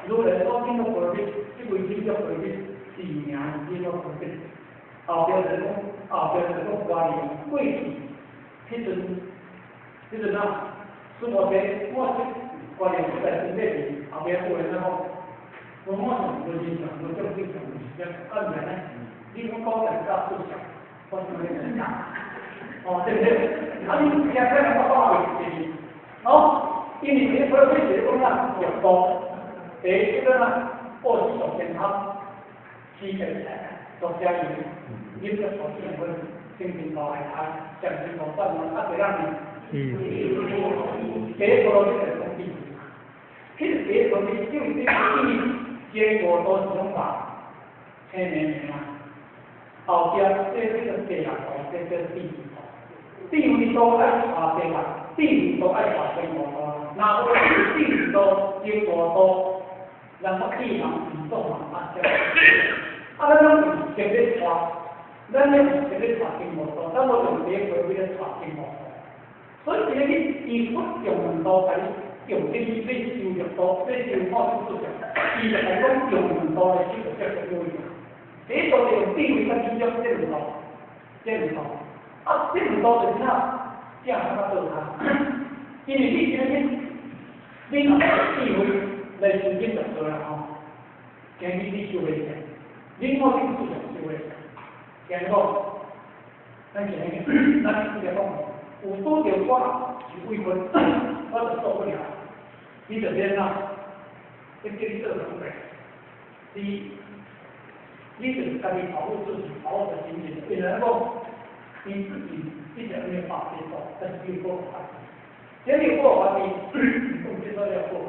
如來所證的波羅蜜，這位忍辱波羅蜜是名忍辱波羅蜜。後壁就是講，後壁就是講，懷念過去，彼陣，彼陣啊，蘇摩耶，我這懷念在身底時，後壁有人講，我我是無認識，無正正常時間，啊唔係呢？你講講人家思想，我是咩人？哦，對不對？啊，你聽聽人講話會是，哦，因為這個波羅蜜是講啊，業道，第一個啦，過去上天堂，七個都加油，你這所見聞，精神高來看，精神高算嘛，啊，對啦，第一波羅蜜就是講智慧，其實第一波羅蜜就是因為結果都是種法，聽明明啊？後壁這個第六道，這叫智慧道，智慧道愛帶地啦，智慧道愛帶天五道，若無智慧道、天五道，人講智人唔做嘛，啊，啊，咱攏是識咧帶，咱咧是識咧帶天五道，咱無用第一波羅蜜咧帶天五道。所以這個你伊佛用兩道來用這個要修六道，要修五種四相，伊就來講用兩道來修就叫做有用。第一道就用智慧甲忍辱這兩道，這兩道，啊，這兩道就是啥？正較倒跤，因為你今日你若有智慧來修忍辱道啦吼，今日你修袂成，你五種四相修袂成，今日講，咱今日咱直接講。有拄著我是委屈，我就受不了。你就免啦，你叫你做準備，你你就是家己保護自己，保護得緊緊。因為講，你自己一點沒有辦法接受，但是你過法，這個過法你講接受了過法，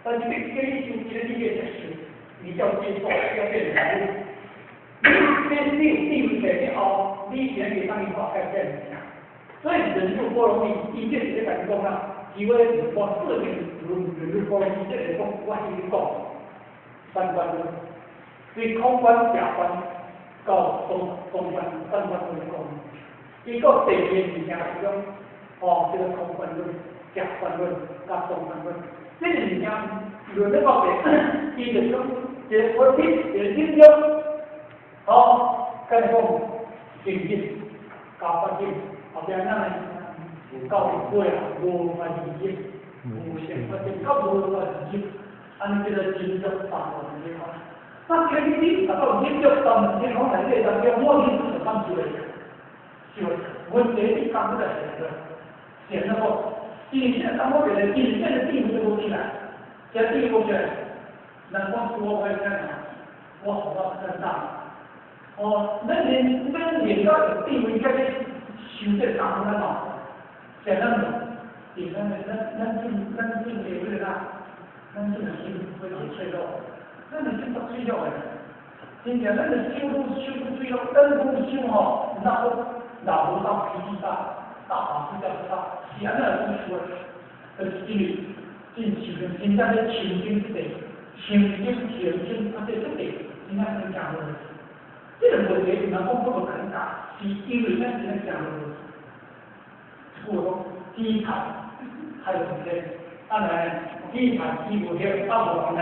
但是你叫你修，這個你要接受，你要接受，要變成你你有地位以後，你先給當你化開變物件。所以忍辱波羅蜜，伊這是咧共你講啦，伊話我四面忍忍辱波羅蜜，這是講我已經講三觀論，對空觀、假觀到中中觀、三觀論講。伊個第二個物件是講，哦，這個空觀論、假觀論、佮中觀論，這個物件論咧講者，伊就講一個波羅蜜，一個忍辱，哦，佮你講正見、加發見。後壁咱來到尾啊，無法二入，無相法見，到無法二入，按呢叫做忍辱三昧的款。那天你達到忍辱三昧天空內底當中，我忍就當修的，修的。問題你講不來顯的，顯得無？因為現在當我變成真正的地位都無起來，這地位無起來，人講說我會怎樣？我好到更大。哦，咱連咱連到有地位，這個。修這功夫咱哦，像咱無，咱咱咱進咱進的迄個啦，咱進的心非常脆弱，咱的心足脆弱的，真正咱的心攏修足脆弱，咱講修吼，那個老和尚脾氣大，大法師叫大，是按怎來講修的？就是因為真修真正咧清淨這個，清淨清淨啊這這個真正真正好。這個問題毋通講不無尷尬，是因為咱真正行路。我講天台還有什麼？啊來，天台伊無歇，啊無呢？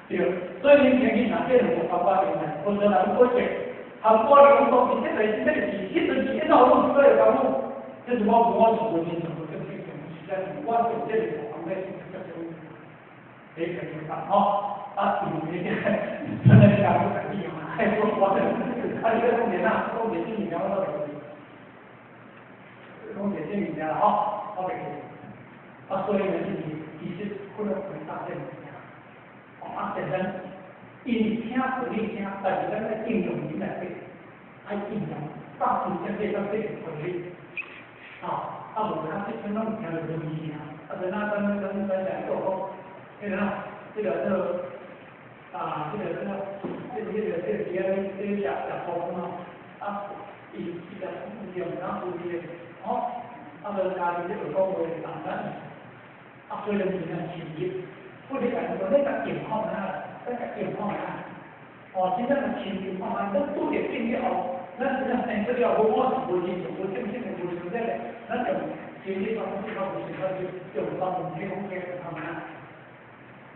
對，所以恁聽見若這兩個方法用來，或者人過節，含我講講是這個這個是，彼陣是怎樣攏出來講，這是我我是無認同的，這個實在我對這個方面是比較少，比較明白吼。啊，因為這個真的是講不可以嘛，哎，我我啊，你講點啊？講點這物件我都袂記，講點這物件啦吼，我袂記。啊，所以呢，就是其實可能會大這物件。啊，簡單，因為聽道理聽，但是咱在應用裡內底，愛應用，放心這個當這個道理。啊，啊無咱這陣攏聽著無意義啊。啊，就那咱咱咱來講講，那個啊，這個這個。啊，這個這個這個這個這個佇遐咧咧食食粗嘛，啊，伊伊食用哪有伊的，吼，啊無家己咧學講話簡單，啊，所以就是咱深入，不你家己講，你共用看覓啊？咱共用看覓啊？哦，真正深入看覓，咱拄著境了後，咱真正生出了無我是無認同、無正性的、無實在的，咱就心理方式較無想法就用三門去講解看覓啊？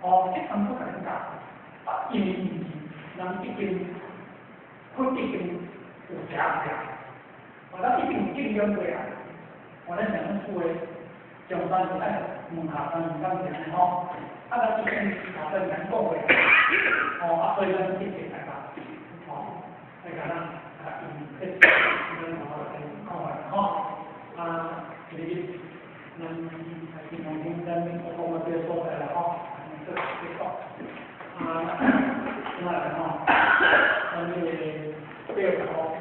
哦，這通閣共咱教，啊，因為毋是，人已經，佛已經有寫過啊，哦，咱已經有經驗過啊，哦，咱像咱厝的上班是愛問下班毋敢行的吼，啊，咱已經下班咱講過，哦，啊，所以咱一定愛共，哦，愛共咱啊，用這咱好來看法吼，啊，今日咱平常心，咱講到這個所在啦吼，做結束，啊，怎來吼，咱這個表吼。